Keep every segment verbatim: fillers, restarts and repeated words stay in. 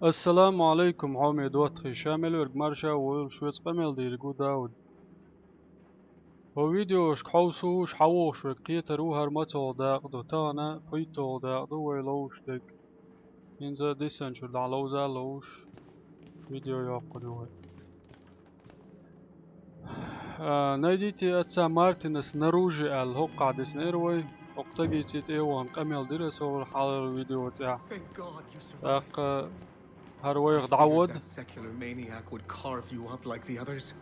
Ассаламу алейкум, хьоме доттагӀий, ша мел верг марша войла, шуца къамел дийриг ву Дауд. Хьо видеошка хьовсуш, хьавогӀуш верг кхетар ву хӀара мацалгӀа дакъа ду, тахана пхийтталгӀа дакъа ду вай ловзуш дерг. ХӀинца диссанчура дӀа ловза а ловзуш, видео йоккхун ю вай. А, «Найдите отца Мартина снаружи» аьлла, хӀокхахь диснера вай. ХӀокху стаге цӀе тӀе а вахана къамел дира аса хӀокху хьалхара видео тӀехь. Thank God you survived. ТӀаккха хӀара вайх дӀавада. That secular maniac would carve you up like the others.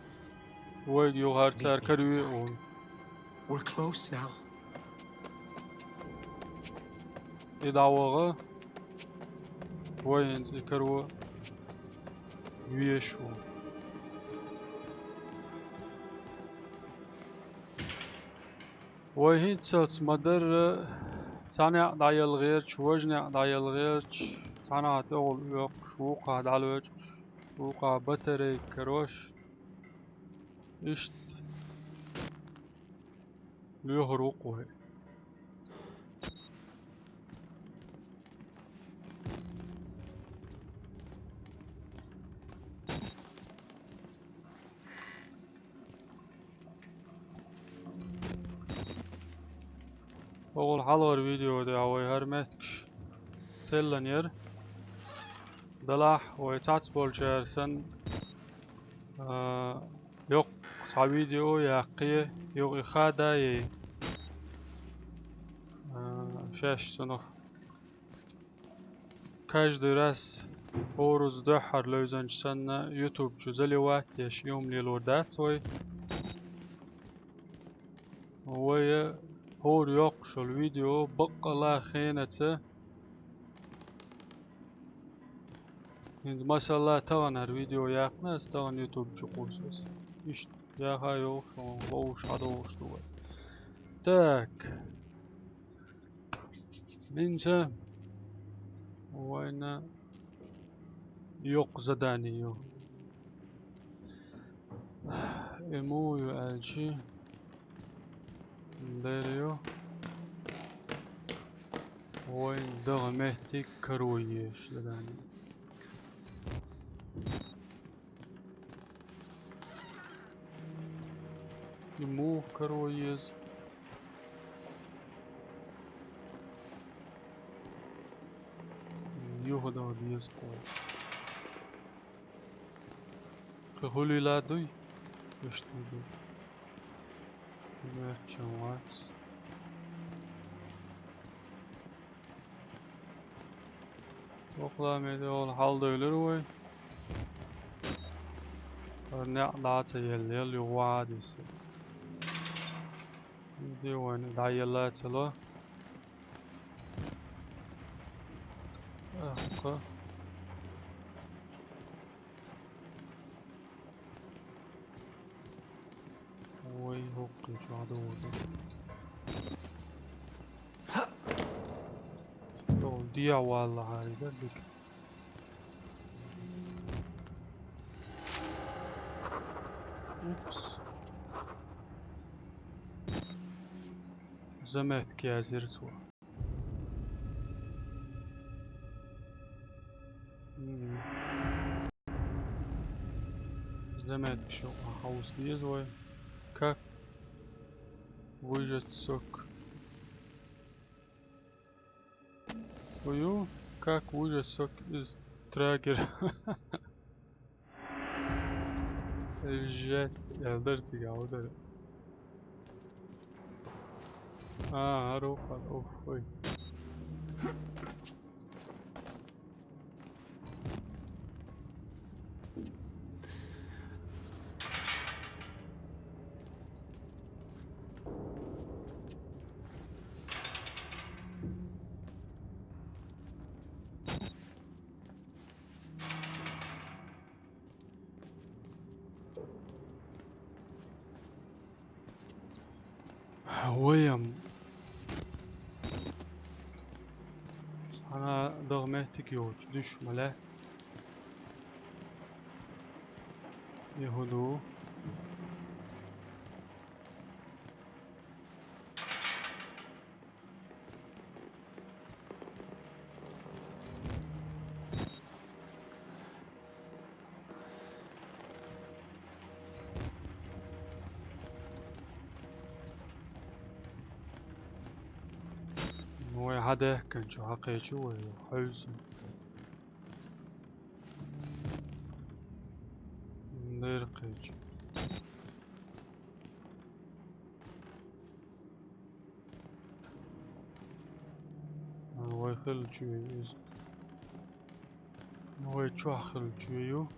Вайга юха хӀара цара караве а ву. We're close now. И дӀаваха. Вай хӀинца и каро везаш ву. Вай хӀинццалц ма-дарра, цхьа некъ дӀаелла гӀерташ, важа некъ дӀаелла гӀерташ, цхьанхьа тӀехула оьккхуш, вукхахь дӀалоьцуш, вукхахь батарейка карош. Иштта лоьхур ву-кх вай. ХӀокхул хьалхара видео тӀехь вай хӀара меттигаш теллина яра. Делахь вай цхьацца болчара санна, а, йоккха цхьа видео яккхий, юха и хадайий, а, шаьш цунах. Каждый раз хӀоразза дуьххьара левзанча санна YouTube чу заливать еш, и хӀума лелор дац вай. Вай хӀора йоккхуш йолу видео баккъалла хенаца. ХӀинца, масала, тахана хӀара видео яьккхина аса, тахана YouTube чу кхуссу аса. Иштта яха йолуш, ловзуш, хьадогӀуш ду вай. Так. ХӀинца вайна йоккха задание ю. И муха ю аьлча, дера ю. Вайн дагӀа меттиг каро езаш задание. И муха каро еза? Юха дагӀа деза кхо. Кхин хуьлийла дуй? Иштта ду. Моьттуш вац. Вокхула медовал хьалдевлира вай. ХӀара некъ дӀа а ца елла, елла юха ваха а дисса. Де вайна дӀаелла а ца ло. Ахка. Ой, хӀокху чохь догӀу. Йо, дехьа валлахьа, и дерриг. Упс. Заметка язйира цо. Мгм. Заметка шу хьовса деза вай. Как выжать сок? Ую, как выжать сок из трагера? Жесть, я даже тебя ударил. А, Руфан, ух, ой. Вай ам. Цхьана дагӀа меттиг йоцуш дуьш ма лаьа. И хӀун ду? даьхкан чу хьакхечу вай, хьуьйсу. Дера кхечу. А, вай хилла чу ю иза. Вай чохь хилла чу ю.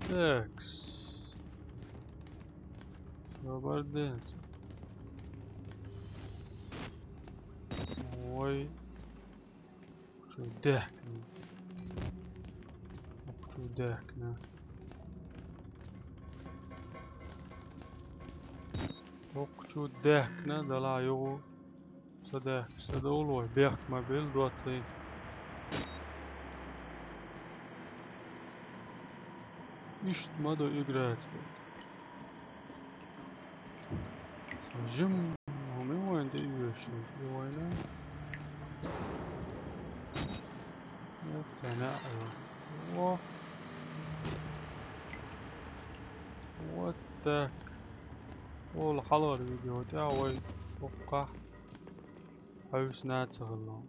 Такс. Добрый день. Ой. Чу даьхкина. Чу даьхкина. Чу даьхкина, дала югу. Са даьхкина, са довлой, бехк ма бел доций. Иштта ма ду игра. Жим, хӀума вайн тӀе оьшуш ю вайна. Вот она, вот. Во. Вот так. Ола хьалхара видео тӀехь вай хӀокхахь хьуьйсу нацахалло.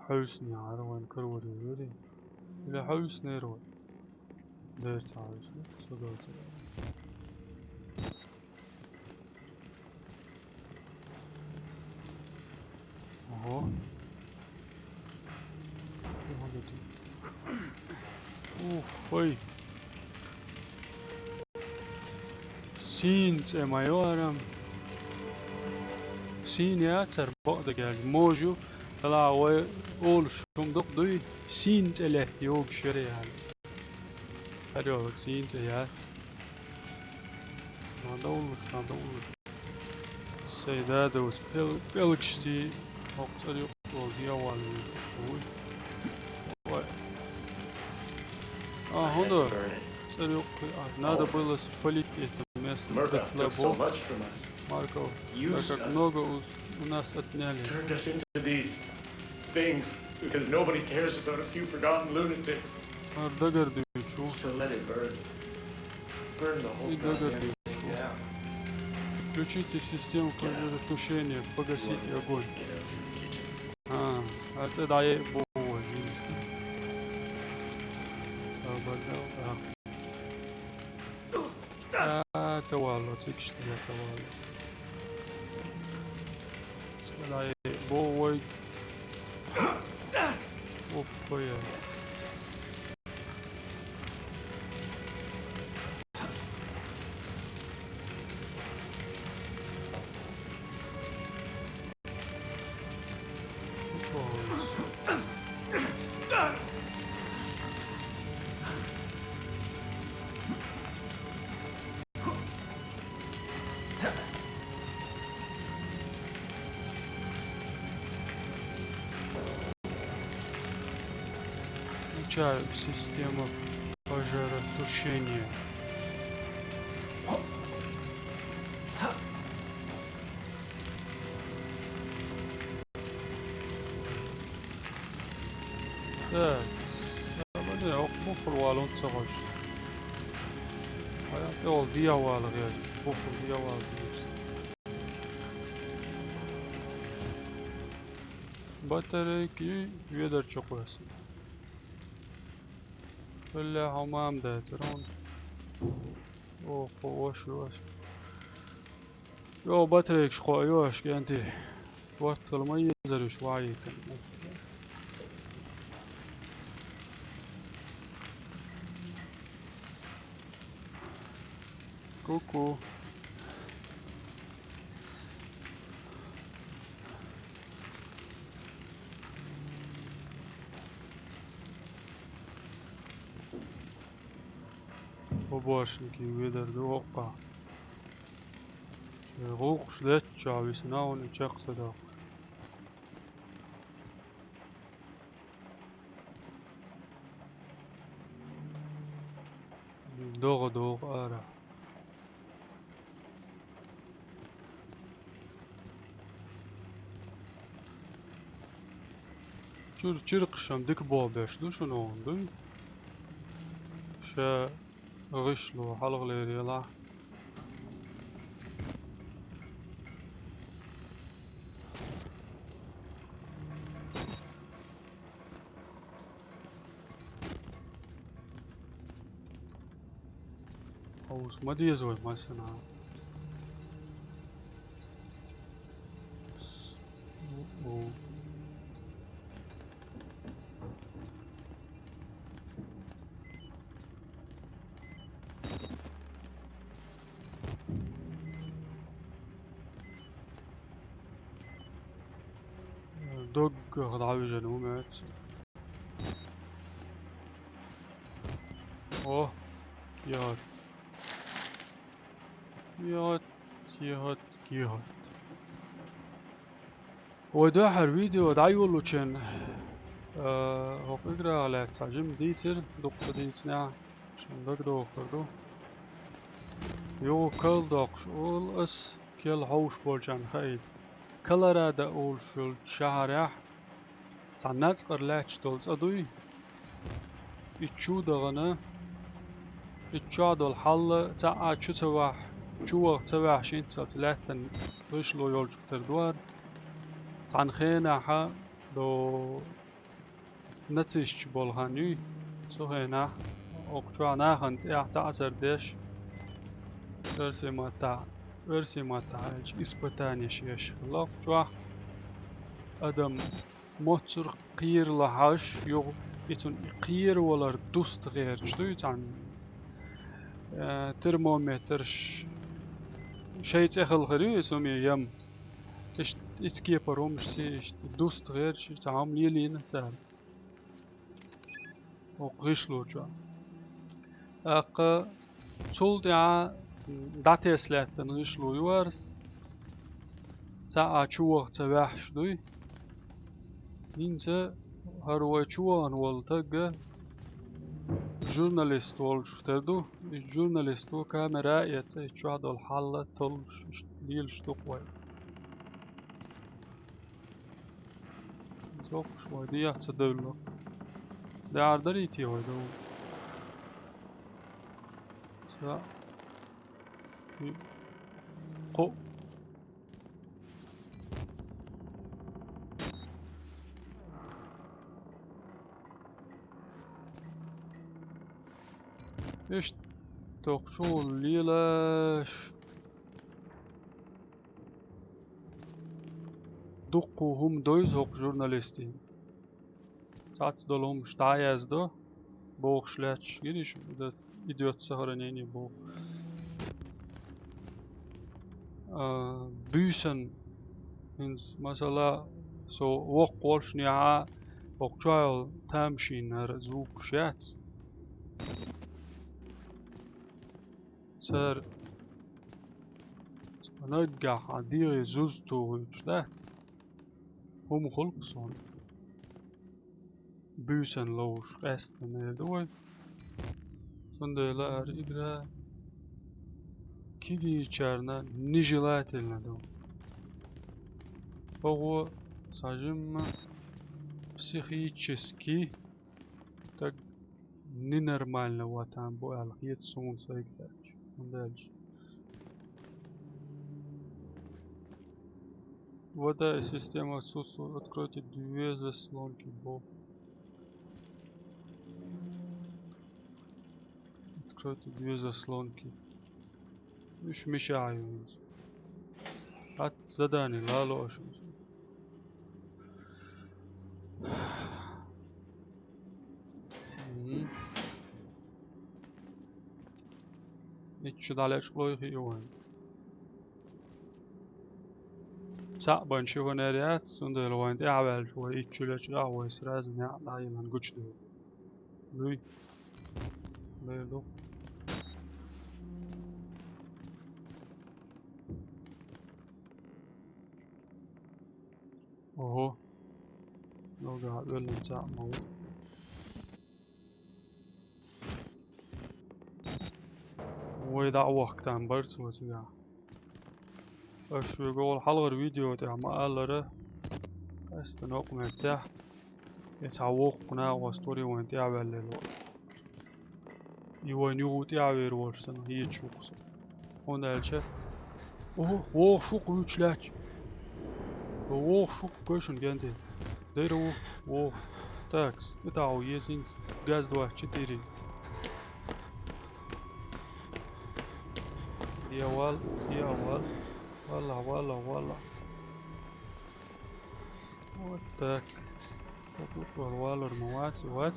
Хьуьйсу яхьара вайн карор ю вери. Или хьуьйсу нервы. Дер ца хьуьйсу, со доцу. Ого. Ух, ой. Сийна цӀе ма йоарам. Сийна яцара бакъдерг аьлча, можу, тала вай олуш хӀума дукха дуй, сийна цӀе лаьтта йогуш яра аьлла. ХӀара йогӀу сийна цӀе яц. Надо уллуш, надо уллуш. Сай дадус пел-, пелгашций хӀокху цӀарах йолу дегӀ валла вуй. Ой. А, хӀунда? ЦӀарах, а, надо было спалить это место. Murkoff took so much from us. Марков, так как много у, у нас отняли. Turned us into these things because nobody cares about a few forgotten lunatics. ХӀара дагардуьйчу. So let it burn. Burn the whole goddamn thing down. Включите систему пожаротушения, погасите огонь. А, а тогда я его возьму. А, это валло, тикшти это валло. Цкъа бо вай. Опа, я. Включаю систему пожаротушения. Так. Ма де, хӀокху буххур валун ца гӀош. Хьан тӀехула дегӀ вала гӀерташ, буххур дегӀ вала гӀерташ. Батарейки ведар чу кхоьссина. Хьуьлла хьо мама дацара хьуна. Оха, ош, ош. Йо, батарейкаш кхоа йош, кӀентий. Ваттал ма езар уьш ваьӀийтина. Ку-ку. Поборщики ведар ду хӀокхахь. Э, гӀуллакхаш леттачохь висина, хьуна чекх ца доккхуш. ДогӀа догӀу ара. Чуьр-, чиркхашам дика боху беш ду шуна оха дуй. Ша гӀишло хьалхалера елахь. Хьовса ма деза вай массанхьа. О-о. Доггах дӀавижина ву моьтту. О, йот. Йот, йот, йот. Вай дуьххьара видео дӀайолалучохь, а, хӀокху играх лаьцна цхьа жима дийцира, дукха ца дийцинехь, шуна дагадохур ду. Юха кал доккхуш олу ас, кел хьовш болчарна хаийта. Колорадо олуш йолчу шахьарехь цхьа нацкъара лаьтташ долу цӀа дуй. И чу дахана, и чохь долу хьал цхьа а чу ца вахь, чу ваха ца ваьхьа, хӀинццалц лаьттан гӀишло йолчух тера ду хӀара. Цхьана хенахь до нацисташ болу хан юй. Цу хенахь окху чохь нахана тӀехь таӀзар деш, оьрсийн маттахь, оьрсийн маттахь аьлча, испытание еш хилла окху чохь. Адам моццур кхера лахьаш, юха и цунна и кхера валар дуста гӀерташ дуй цхьаьна, э, термометрш шайн цӀе хала хир ю иза хӀума ям. Иштта, иштта кепара хӀумаш цӀе иштта дуста гӀерташ, цхьа хӀума лелийна цара. ХӀокху гӀишло чохь. ТӀаккха цул тӀаьхьа дӀатесна лаьттан гӀишло ю хӀара. Цхьа а чу ваха ца ваьхьаш дуй. ХӀинца хӀара вай чу вахана волу таг журналист волчух тера ду. И журналисто камера а эцна, и чохь долу хьал толлуш, иштта лелаш ду-кх вай. Цоккхуш вай дехьа ца девлла. ДӀаьхьара дарий те вай ду? Ца. И. Кху. Иштта тохчул лелаш. Дуккха хӀума довза хӀокху журналистийн. Цхьацца долу хӀумаш дӀа а яздо, бохуш лаьтташ гири шу, идет сохранение боху. А, буьйсан, хӀинца, масала, со воккха воллушехь а, хӀокху чохь йолу тамашийнара звукаш яц. Цара наггахь а дегӀе зуза тухуьйтуш дац. ХӀума хуьлу-кх суна. Буьйсан ловзуш къаьсттина эр ду вай. Цундела хӀара игра кегийчарна нежелательно ду. ХӀокхо сан жимма психически стаг ненормально ватан бу аьлла хета суна сайга лаьтташ. ХӀунда аьлча. Вода и система отсутствует. Откройте две заслонки, бо. Откройте две заслонки. Уьш мичахь ю хӀинца? ХӀаъ, задание лало аша. Мгм. Итт шу дӀалечкъалой хи ю вайн. Цхьаъ бан ши хӀун эр яц, цундела вайн тӀаьхьаваьлча вай итт шу лечкъа вай сразу неӀ дӀайиллан гучудевлла. Дуй. Лер ду. Ого. Ногахь оьллинца а ма ву. Вай дӀа а вахка там бара цо цигахь. Аша шуьга олу хьалхара видео тӀехь ма-аллара, къаьсттина хӀокху меттехь Я цхьа воккха накъост вара, и вайна тӀаьхьаваьллал вара. И вайна юха тӀаьхьавер волуш санна, хеташ ву-кх со. ХӀунда аьлча, оха, вогӀуш ву-кх вуьйцуш лаьтташ. ВогӀуш ву-кх, гой шуна, генде. Дера ву, вогӀу. Такс, и тӀаьхьа ву еза хӀинца, газ доцчу тӀирий. Дьявол, дьявол. Валла, валла, валла. Вот так. Валлар ма вац, вац.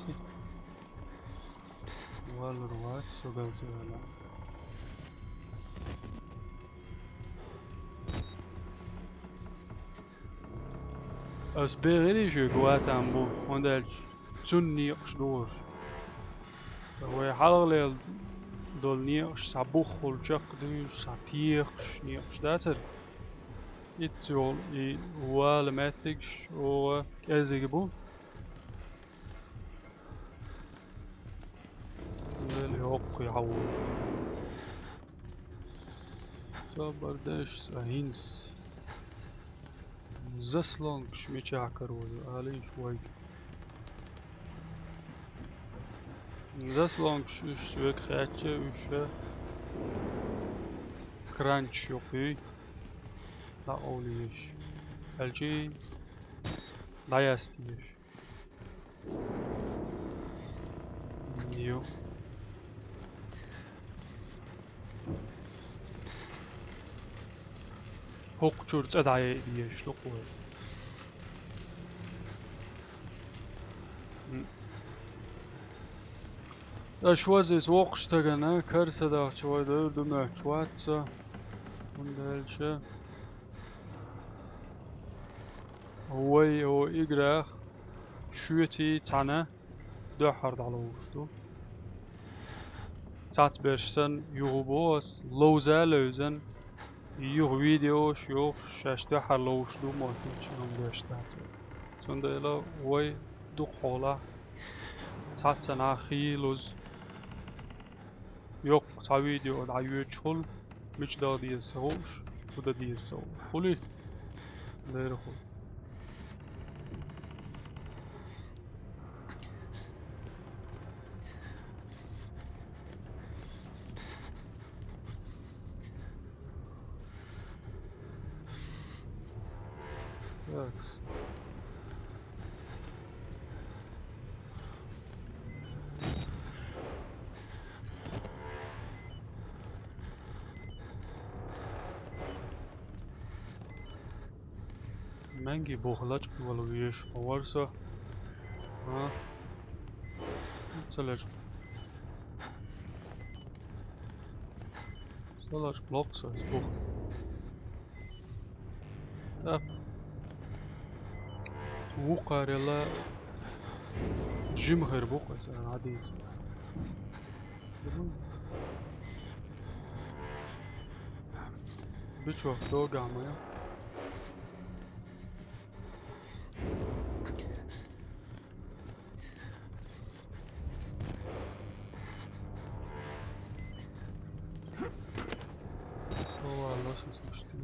Валлар вац, со галдевала. Ас бехире шуьга ватам бу, хӀунда аьлча цунна некъаш ду уьш. Вай хьалхалера долу некъаш цхьа буххула чекхдуьйш, цхьа техаш некъаш дацара. Иццо и вала меттигаш оха кӀезиг бу. Вели хӀокху хьаву. Собар деш сан хӀинца. Заслонкаш мичахь карор ю, алийша вайга. Заслонкаш уьш соьга хаьттича, уьш кранчаш юкъа юй. ДӀакъовлийша. Аьлчий, дӀаястийша. Йо. ХӀокху чуьра цӀа дӀаяйа дезаш ду-кх вай. М. Аш ваза иза воккхачу стагана кара са дахча вай девр ду моьттуш вац со. ХӀунда аьлча вай, о, играх шоьтий цхьаьна дуьххьара дӀаловш ду. Цхьацца берш санна юха боху ас, ловза а левзан, юха видеош йохуш, шаьш дуьххьара ловш ду моттуьйтуш хӀума деш дац. Цундела вай дукхахьолахь цхьаццанхьа хийлаза йоккха цхьа видео дӀайоьдуш хуьлу, мича даха деза ца хууш, хӀун дан деза ца хууш. Хуьлий? Дера хуьлу. Так. Маьнги боху лачкъа вала везаш ма вара со. А? Ца лачкъа. Со лачкъа локху со, ас боху. Так. Вукхарелла жима хир бу-кх аса, Ӏадийца. Бичох догахь ма я. О, ладно, слушай, что ли.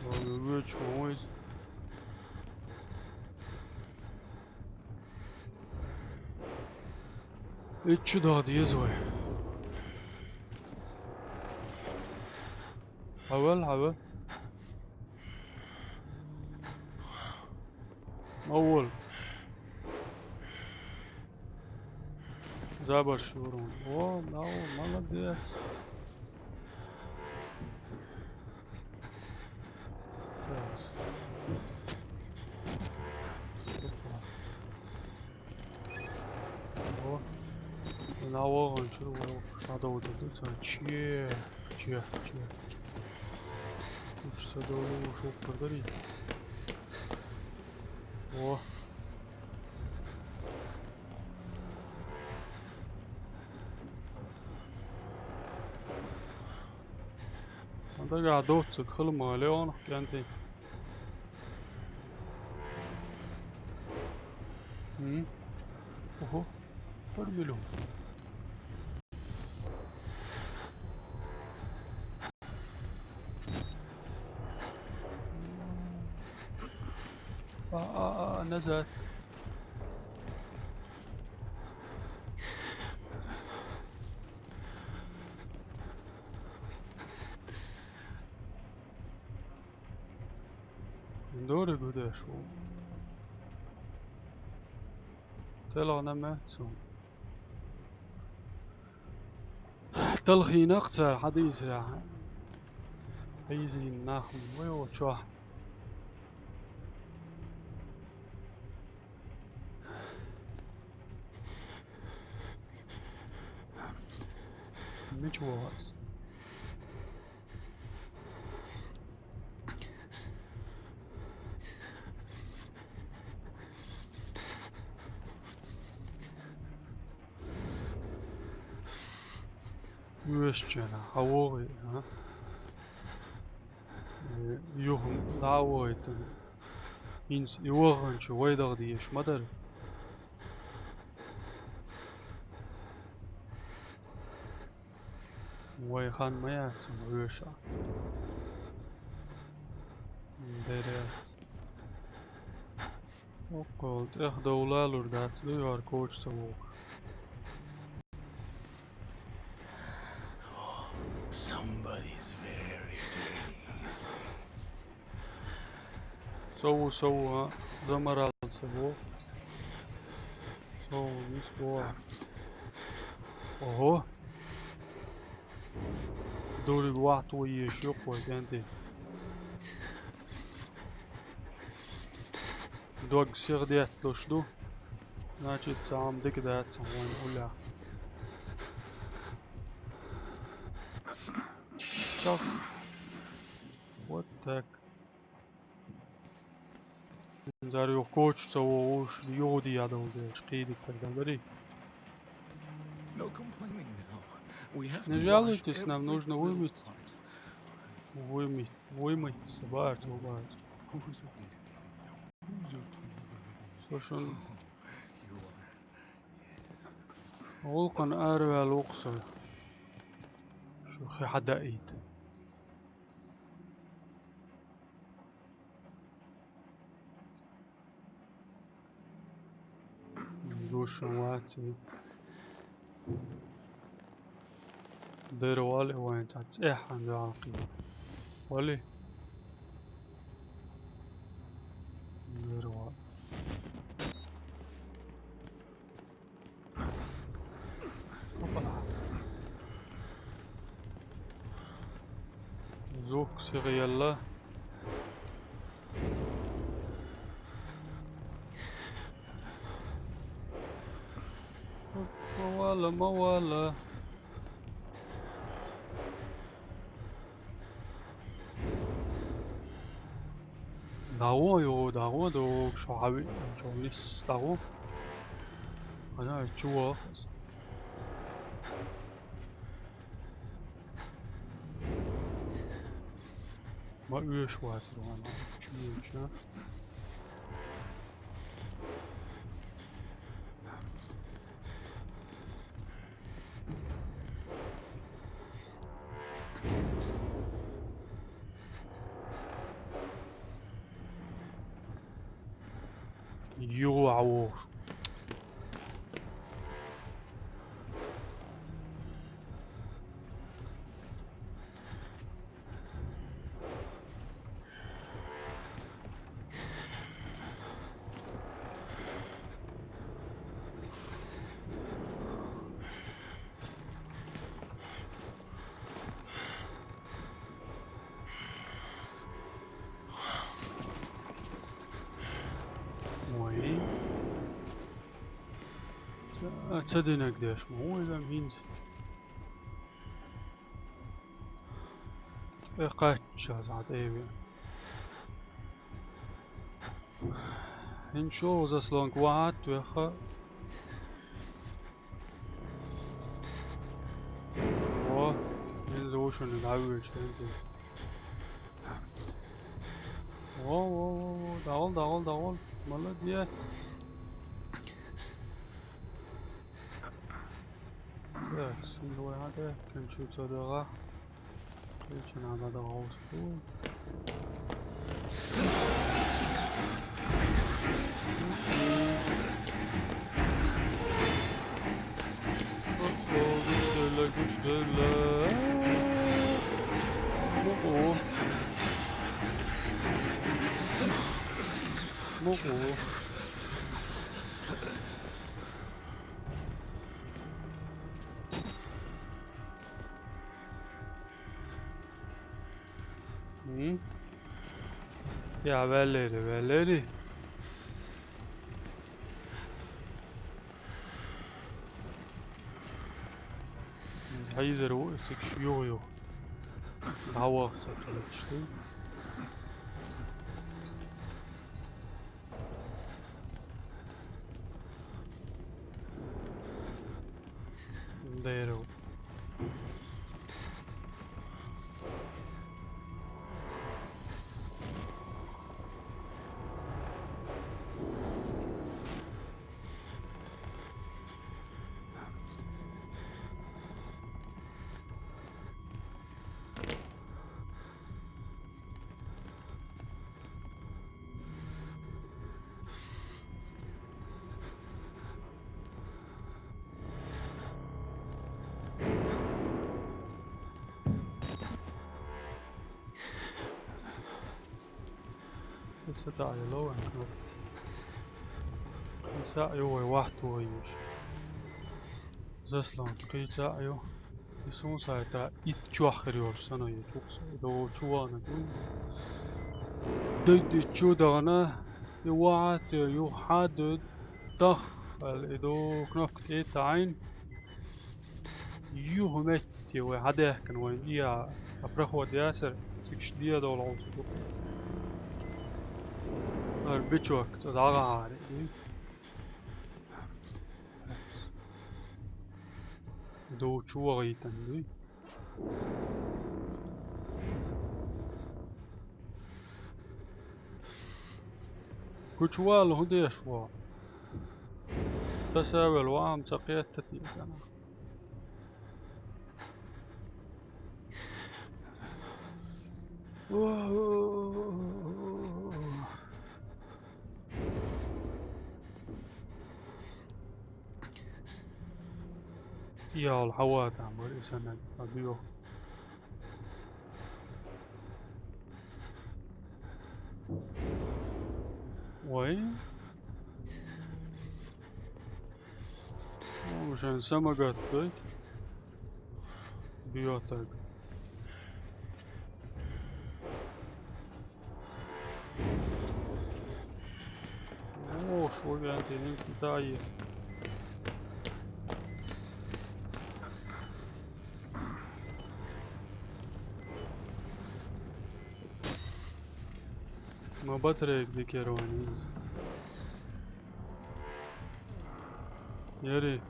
Ой, ой, ой, чё, ой. Итт чу даха деза вай. Хьавал, хьавал. Ма волу. Забар шурун. О, ма волу, молодец. О, нагахь чуьра вай схьадовла ду сан. Че, че, че. Лучше садовла уж уппар дарий. О. Ан дагахь доццург хила ма леонах кӀентий. М? Ого, пар миллион. А, а, а, назад. Дорого дошёл. Целого на мясо. Талхинах цара хьадийсарехь, хьийзийна нах ма вай оцу чохь. Мича вахас? Оьшучу хьан вогӀий, а? Э, юха дӀа а вогӀуьйтур. ХӀинца и ваханчу вай даха дезаш ма дара. Вай хан ма яц оьшуш. Дерриг. Оккхул тӀех довла лур дац, дуй хӀара коча ца вогӀу. Somebody's very dirty, isn't he? Со ву, со ву, а? Замарал со ву. Со ву, нис ву. Ого! Дуриг вахт ву еш юкъ вай кӀентий. Дог сиха детталуш ду. Значит, цхьа хӀума дика дац вайн уллехь. Чак. Вот так. Зар юха коча ца вогӀуш, юха дӀа а довзуьйтуш, кхийдиг тардаларий? Не жалуйтесь, нам нужно вымыть. Вымыть, вымыть, собака, собака. Слушай, гӀуллакхана араваьлла ву-кх со. Шу хи хьадаийта. Гуш вац и. Дера вале вайн цхьа цӀеххьана дуьхьал кхийна. Вали? Дера вале. Опа. Зух сиха елла. Ма вала, ма вала. ДӀагӀо, йо, дӀагӀо, дог, шо хьавиъ, чо нис дӀагӀо. Ана, чу ваха. Ма оьшуш вацара ван, чу вуьйча. Юха вогӀуш. Ой. Ца, ца динарг деш ма ву иза хӀинца. Э, кхаччалц хьан тӀе веана. ХӀинца чӀогӀа заслонка вахьа а тоьхна. О, хӀинца ву шуна дӀавоьдуш хӀинца. Во, во, во, во, дӀагӀол, дӀагӀол, дӀагӀол. Молодец. Так, син вай хьан тӀе, кхин чу ца дагӀа. Кхин чу нана дагӀа гӀовс бу. Муку. М? Я, Валери, Валери. Хьийзар ву, сикш югу-югу. Дӏавахса чуьлчу. Дайру. Исса таӀайо лов ван кнопка. Исса ю вай вахт вайюш. Заслон кхийца ю. И сун сайта ит чоххир йолуш санна ю чукса. И до чувана ю. Дай ди чу дагана. И ваат ю хьад дах. Ал и до кнопка тӀе таӀайн. Юха метте вай хьадаьхкина вайн иа, а проход ясар, цигаш дедовла гӀовса ду. Ар бичок цӀа дӀагӀахьари. Ду чу вагӀийтан дуй. Кучувала хӀун деш ву? Тасавел ваам ца кхетта тиъзана. Ял хьаватам бар и санаг а био. Вай. О, шен самагат дой. Биотаг. О, шо гантен инкитае. Ма батарейка дикер ван иза. Яри.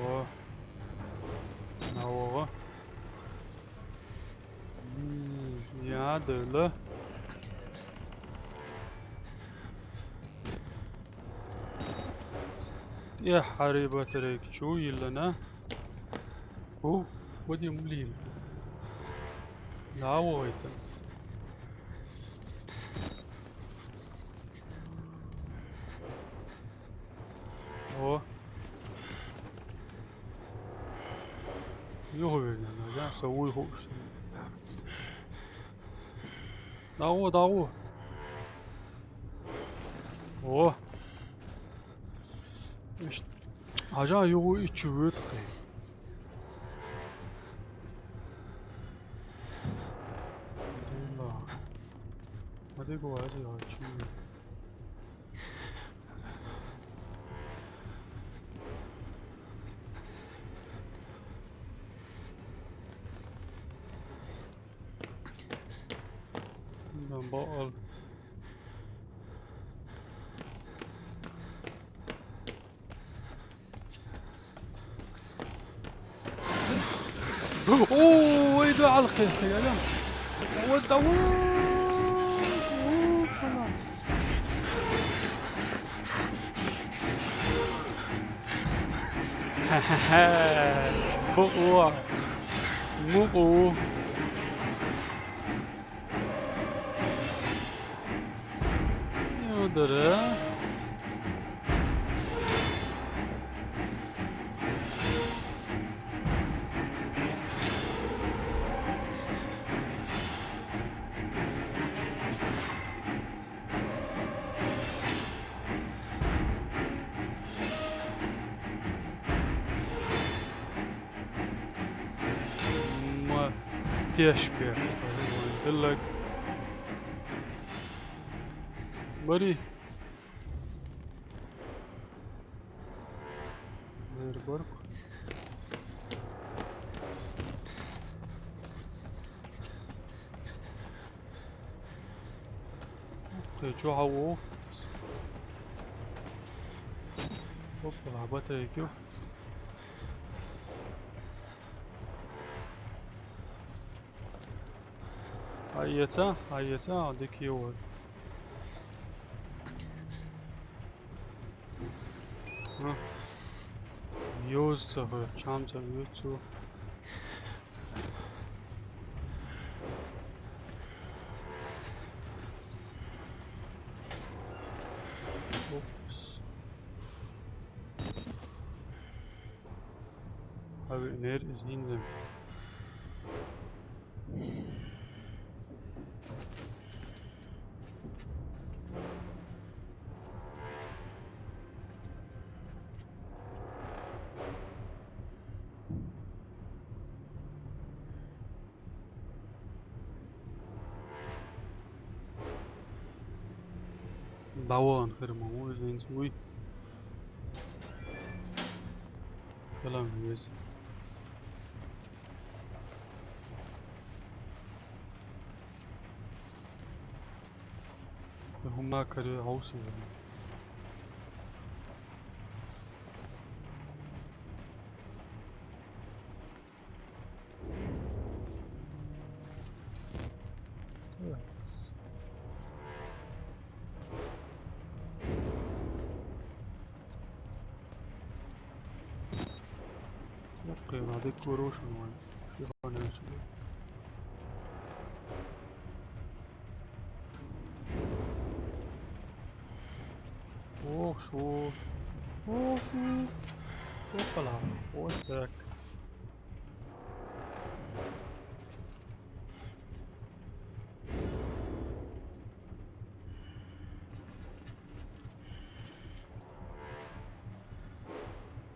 О. Наога. М, я, дела. Я, Харри батарейка чу йиллана. О, вот и мулин. Да, вот это. О. Юха вернена, да? Со уй хуш. Дагу, дагу. О. Ишт. Ажа югу ичи вет кай. Дила. Ади го ади ачи. Bundan bak al. اوه، ويدو على الخير يا جماعة. ودى، اوه، اوه، خلاص. بقوة. مو قوة. يودرا. Ешке. Дыллаг. Бари. Нэр барк. Тэ чё хаву? Опа, батарейки. Айеца, айеца, дикио. Ёз цаха, чам цаха, ёцу. Опс. Хавы нэр из хинзэм. Баван хэр маму, извините, уй. Салам, вез. Хума каре хаусы. Окей, надо курош, ну, фига не знаю. Ох, шо. Ох, ох. Опа-ла. Вот так.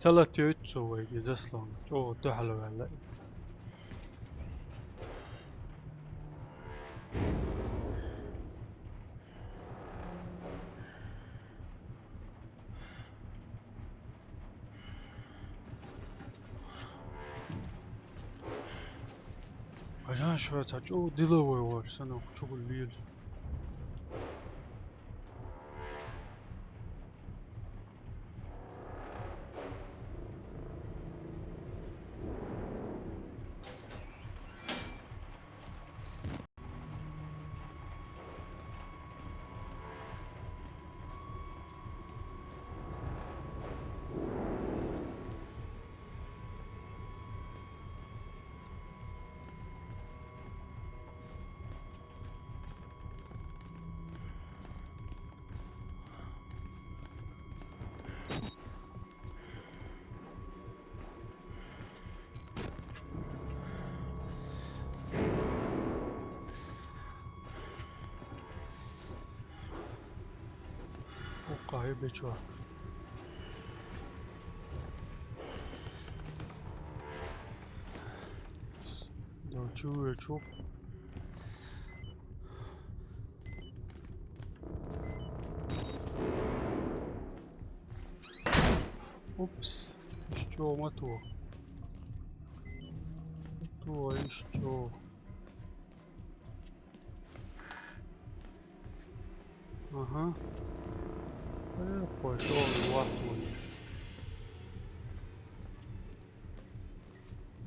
Цалат ёйцу вайги заслон. Чё, духалвала. Аян шо, та чё деловой вар, санок чё лил. Окей, бичо. Да, чё, чё? Упс. Ещё мотор. Мотор, ещё. Ага. Э, пошёл, властвуй.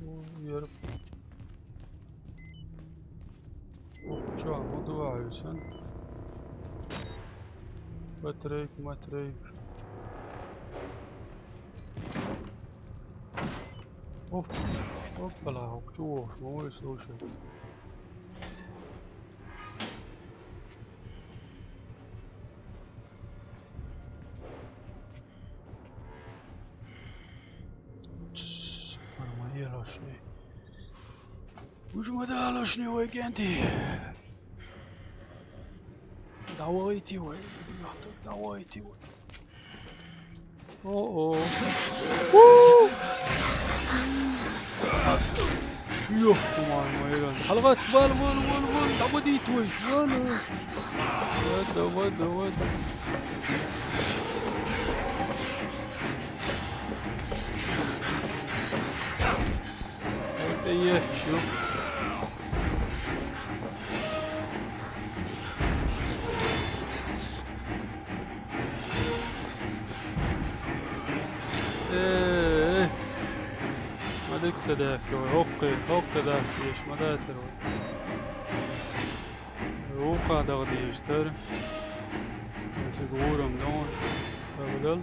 О, ярып. О, чё, надуваюсь, а? Батарейк, батарейк. Оп, опа-ла, чё, ой, слушай. Нормально лошадь. Уж мы да лошадь, ой, генти. Давайте, ой, ребята, давайте, ой. О-о. У! Ёх, туман, майран. ХьалагӀатта, вала, вала, вала, вала, дӀабадийта вай, вала. Вада, вада, вада. Вот и есть, ё. Э, э. Ма дика ца даьхкий вай. ХӀокхе, хӀокхе даьхкий, ма дацар вай. Вукхах дагӀа дезаш дара. Цига вурам дон. Дагадал.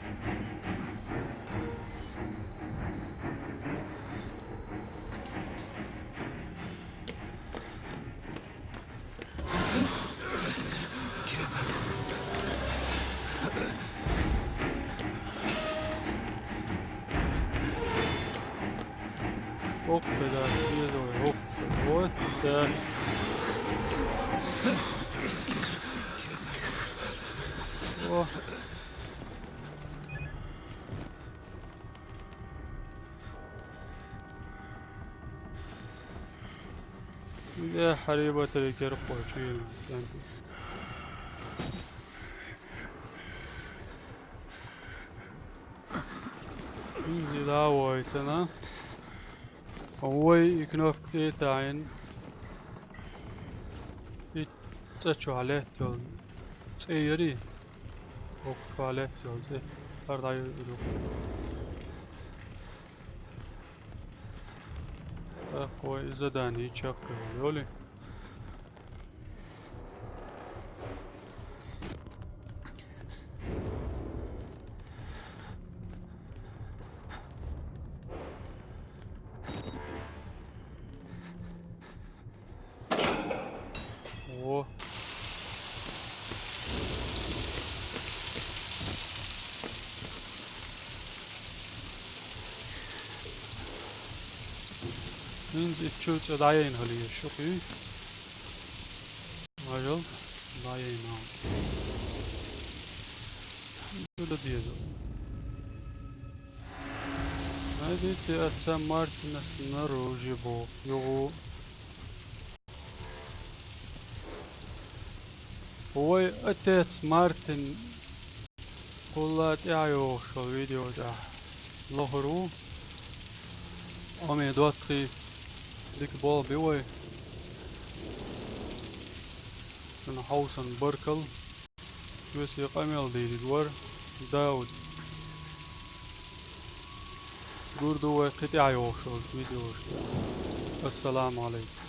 ХӀокхе даьхкий вай, хӀокхе. Вот, да. О. Де хьарибатари керхочу. Дила войтана. Вай и кнопка тӀе таӀийна. И цӀа чу хьалеттал. ЦӀе яри? ХӀокху чу хьалеттал цӀе. ХӀара дӀайо и ду. ТӀаккха вай задание чекхйолу йолий? О. ХӀинца и чу цӀа дӀаяйна хила еза шу кхий. Ажал, дӀаяйна. Чу дан деза. Найдите отца Мартина снаружи, боху. Югу. Вай отец Мартин кхулла тӀаьхьа йогӀуш йолу видео тӀехь лохур ву. Аме доттагӀий, дика болх би вай. Шуна хьовсан баркалла. Весий къамел дийриг вара Дауд. Гур ду вай кхин тӀаьхьа йогӀуш йолчу видеошка. Ассаламу Ӏалайкум.